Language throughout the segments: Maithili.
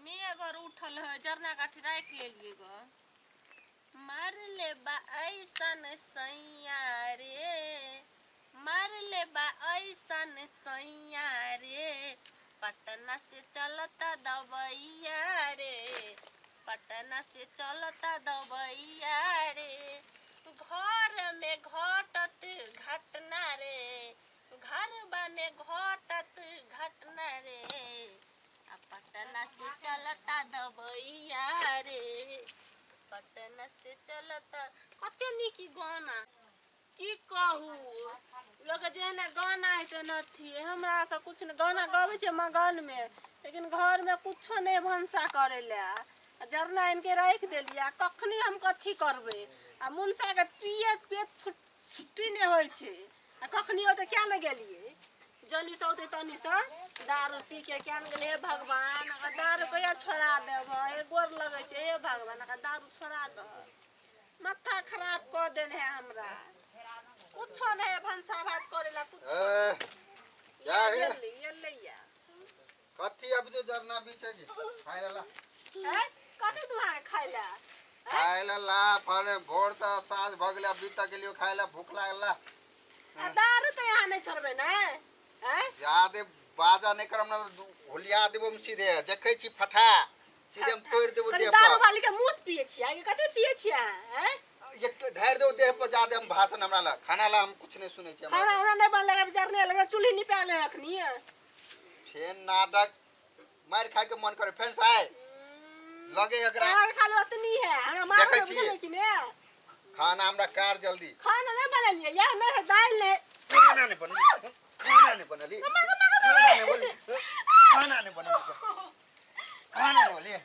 मेघ आर उठल है जरना काठी राखि लेलियै ग मारले बा ऐसन सैया रे मारले बा ऐसन सैया रे पटना से चलता दवैया रे पटना से चलता दवैया रे घर में घटत घटना रे घरबा में घटत घटना रे आ पटना से चलता दवैया रे पटना से चलता। कते नीक ई गाना की कहू लोक जेहने गाना हेतै न अथी हमरा तऽ कुछ नहि गाना गबै छै मगनमे लेकिन घरमे कुछो नहि भनसा करै लए आ जरना आनिके राखि देलियै आ कखनी हम कथी करबै आ मुनसाके पियैत पियैत छुट्टी नहि होइ छै आ कखनी ओतऽ किया नहि गेलियै जनीसँ औतै तनीसँ दारू पी के किया नहि गेलै हे भगवान अगर दारू कहिया छोड़ा देबह हे गोर लगै छै हे भगवान अगर दारू छोड़ा दह माथा खराब कऽ देने है हमरा कुछो नहीं है भनसा भात करे ला कुछ ए, क्या है ये लैया कथी अभी तो जरना बीचे जी खाए ला है कथी दुआ खाइ ला खाए ला ला फल भोर त साँझ भ गेलै अभी तक गेलियो खाए ला भूख लागल ला आ दारू तऽ यहाँ नहीं छोड़बै ने हैं जादे बाजा नहीं करम ना तो होलिया देबो हम सीधे देखै छी फटा सीधे हम तोड़ देबो कनी देह दारू पर वाली के मुँह पिए छियै कि कथी पिए छियै हैं एक ढार देबो देह पर जादे हम भाषण हमरा ला खाना ला हम कुछ नहीं सुनै छी खाना हमरा उना नहीं बनल है जरने लगे चूल्ही निपाले अखनी फेन नाटक मार खाए के मन करे फेन से आए लगे एकरा अहाँ खाली ओतनी है हमरा मार देखै छियै। बुझलियै कि ने खाना हमरा कार जल्दी खाना नहीं बनेलियै या नहीं है दालि नहीं खाना नहीं बनली खाना नहीं बनली खाना नहीं बनली खाना नहीं बनली खाना नहीं बनली हैं?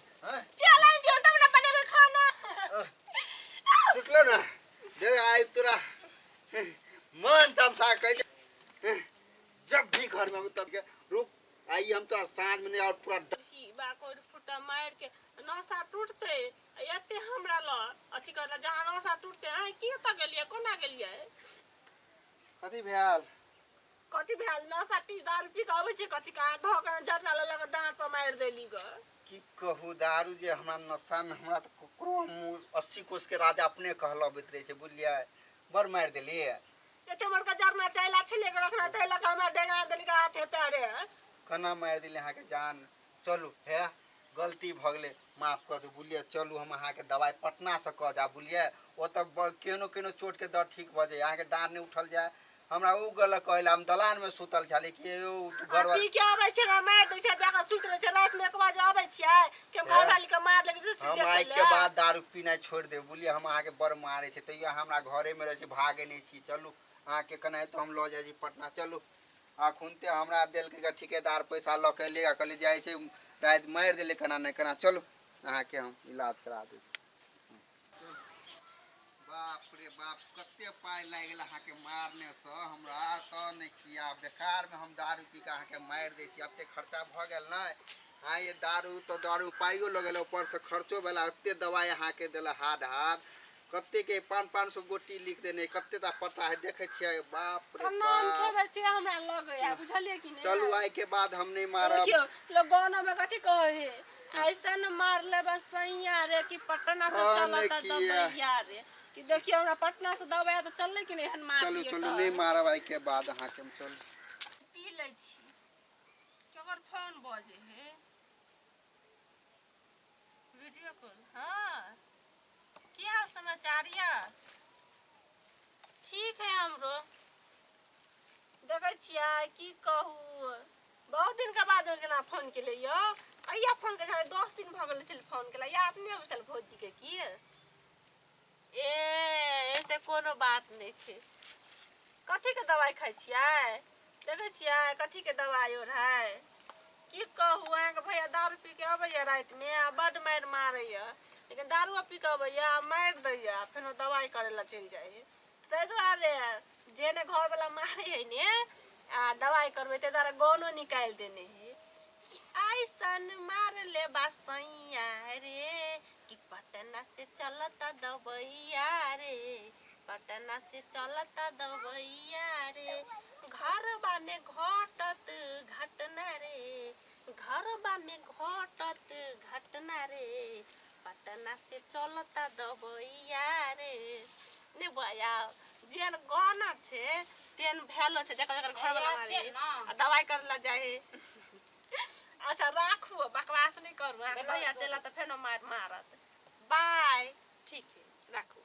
क्या लाइन दियो तब ना बनेबै खाना टुटलो ना दे आइ तोरा मन तमसा कह जब भी घर में आबू तब के रुक आई हम तोरा साँझ में नहीं और पूरा बा कोइ फुटा मारि के नशा टूटतै आ एते हमरा ल अथी करला जहाँ नशा टूटतै अहाँ की कतऽ गेलियै कोना गेलियै कथी भेल कथी भेल नशा पी दारू पी कऽ अबै छै कथी कहाँ धऽ कऽ झटना लऽ लऽ कऽ डाँट पर मारि देली गऽ की कहू दारू जे हमरा नशा में हमरा तऽ ककरो मुँह 80 कोस के राजा अपने कहलबैत रहै छै बुझलियै बड़ मारि देलियै एते बड़का जरना चैला छलै के रखना तै लऽ कऽ हमरा डेंगा देलकै हाथे पैरे केना मारि देली अहाँके जान चलू हे गलती भऽ गेलै माफ कऽ दू बुझलियै चलू हम अहाँके दवाइ पटनासँ कऽ देब बुझलियै ओतऽ केहनो केहनो चोटके दर्द ठीक भऽ जाइए अहाँके डाँड़ नहि उठल जाय हमरा ओ गलत कहै लए हम दलानमे सुतल छली कि यौ घर पी के आबै छै ने मारि दै छै जाकऽ सुति रहै छै रातिमे एक बजे आबै छियै कि हम घरवाली के मार लगे छै हम आइके बाद दारू पीनाइ छोड़ि देब बुझलियै हम अहाँके बड़ मारै छै तैयो अहाँ हमरा घरेमे रहै छी भागै नहि छी चलू अहाँके केनाहितो हम लऽ जाइ छी पटना चलू अखुनते हमरा देलकै ठिकेदार पैसा लऽ के एलै आ कहलियै जाइ छै राति मारि देलै केना नहि केना चलू अहाँके हम इलाज करा दै छी बाप रे बाप कते पाइ लागि गेल अहाँके मारनेसँ हमरा तऽ नहि किया बेकारमे हम दारू पी कऽ अहाँके मारि दै छी एते खर्चा भऽ गेल ने हाँ ये दारू तऽ दारू पाइयो लगेल ऊपरसँ खर्चो भेला ओते दवाइ अहाँके देलक हार्ड हार्ड कते के 500 गोटी लिख देने कते टा पता है देखै छियै बाप रे नाम बाप खेबै से हमरा लगैया बुझलियै कि नहि चलू आइ के बाद हम नहि मारब देखियौ लोग गाना में कथी कहै है ऐसन मार लेबे सैया रे कि पटना से हाँ, चलता नहि किया। दबैया रे कि देखियौ हमरा पटना से दबाया तऽ चललै कि नहि एहन मार चलू चलू नहि मारब आइ के बाद अहाँके हम चलू पी लै छी केकर फोन बजे है वीडियो कॉल हाँ की हाल समाचार यऽ ठीक है हमरो देखै छियै की कहू बहुत दिन के बाद केना फोन केले यौ अइया फोन के 10 दिन भऽ गेल छलै फोन केला याद नहि अबै छल भौजी के की ए ऐसे कोनो बात नहि छै कथी के दवाइ खाइ छियै देखै छियै कथी के दवाइ और है की कहू अहाँके भैया दारू पी के अबैया रातिमे आ बड्ड मारि मारैया लेकिन दारूओ पी के अबैया आ मारि दैया आ फेनो दवाइ करै लए चलि जाइ है ताहि दुआरे जे ने घरवला मारै है ने आ दवाइ करबै ताहि दुआरे गानो निकालि देने है कि ऐसन मार ले सैया रे कि पटना से चलता दबैया रे पटना से चलता दबैया रे घरबा में घटत घटना रे घरबा में घटत घटत घटना रे, पटना से चलता दबैया रे। ने बया जेहन गाना छै तेहन भेलो छै, जकर जकर घर वाला मारे आ दवाइ करे ला जाइ है। अच्छा राखू, बकवास नहि करू, अहाँके भैया चलि तऽ फेनो मारि मारत। बाय, ठीक है, राखू।